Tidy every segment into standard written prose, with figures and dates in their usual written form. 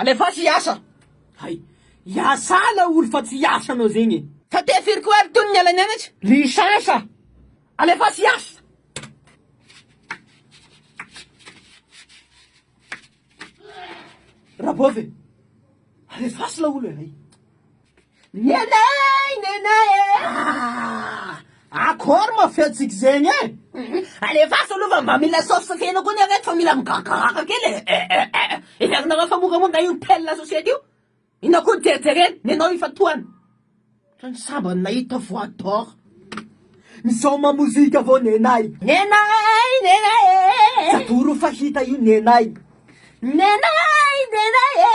Alefaso hiasa! Hay, hiasa laolo fa tsy hiasa anao zegny e! Fa te firy koa ary tony niala nianatra? Licence! Alefaso hiasa! Rabovy e! Alefaso laolo e! Hay. Nenay, nenay e! Ah! Akory ma feontsika zegny e! Alefaso aloha fa mba mila saosy feno koa ny reto fa mila migagaraka kely e! Eh eh eh! Heverinareo fa moramora io tel société io? Inona koa ny jerijerena? Nenao ifantohana. Otrany sambany nahita voix d'or. Misaoma mozika avao nenay. Nenay, nenay e! Jadoro fahita io nenay. Nenay, nenay e!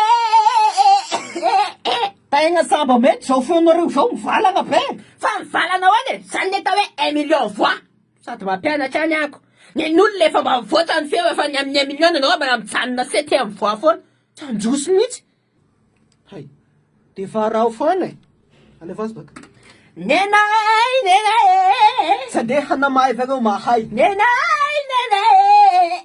Tegna samba mety zao feonareo zao mivalagna be. Fa mivalana ahoana e? Zany le atao hoe un million voix. Sady mampianatra any ako. Nen'olona efa mba mivoatra ny feo efa ny amin'ny un million nareo mbola mijanona septième voix foana. Tsy handroso mihitsy. Hay, de efa araho foana e. Alefaso baka. Nenay, nenay e. Tsy andeha hanamaiva ireo mahay. Nenay, nenay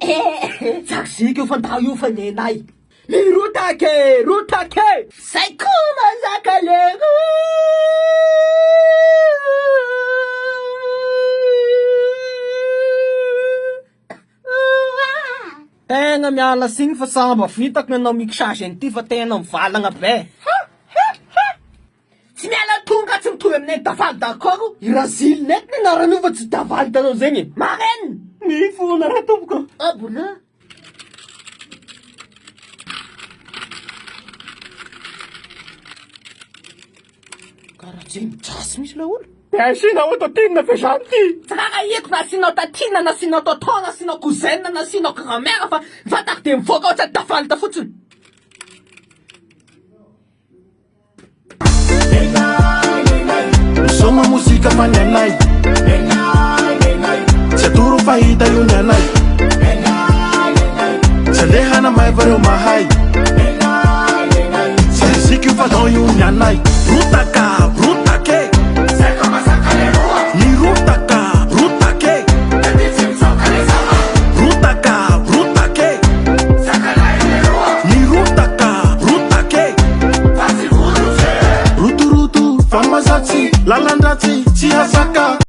e. Tsy azo io fantaro io fa nenay. Mirotaka e, rotaka e. Zay koa mazaka leroa. Tegna miala signy fa samba vitako nanao mixage an'ity fa tena mivalagna be. Tsy miala tonga tsy mitovy aminay Daval d'accord? I Razily nety ny anaran'io fa tsy Daval hitanao zegny e. Marraine! Mifona raha tompoko. Abona. Karaha tsy mitrasy mihitsy le olo. De asiana autotune ve zany ty? Tsy raharahiako na asianao tantine na asianao tonton na asianao cousine na asianao grand mère fa ny fantako de mivoaka ohatran'ny tafalta fotsiny. Misoma mozika fa ny anay Tsy atoro fa hita io ny anay Tsy alehana maiva reo mahay Tsy rizika io fa don io ny anay Rotaka, rotaka e Mirotaka, rotaka e Rotaka, rotaka e Mirotaka, rotaka e Rotoroto fa mazatsy Lalan-dratsy tsy hazaka.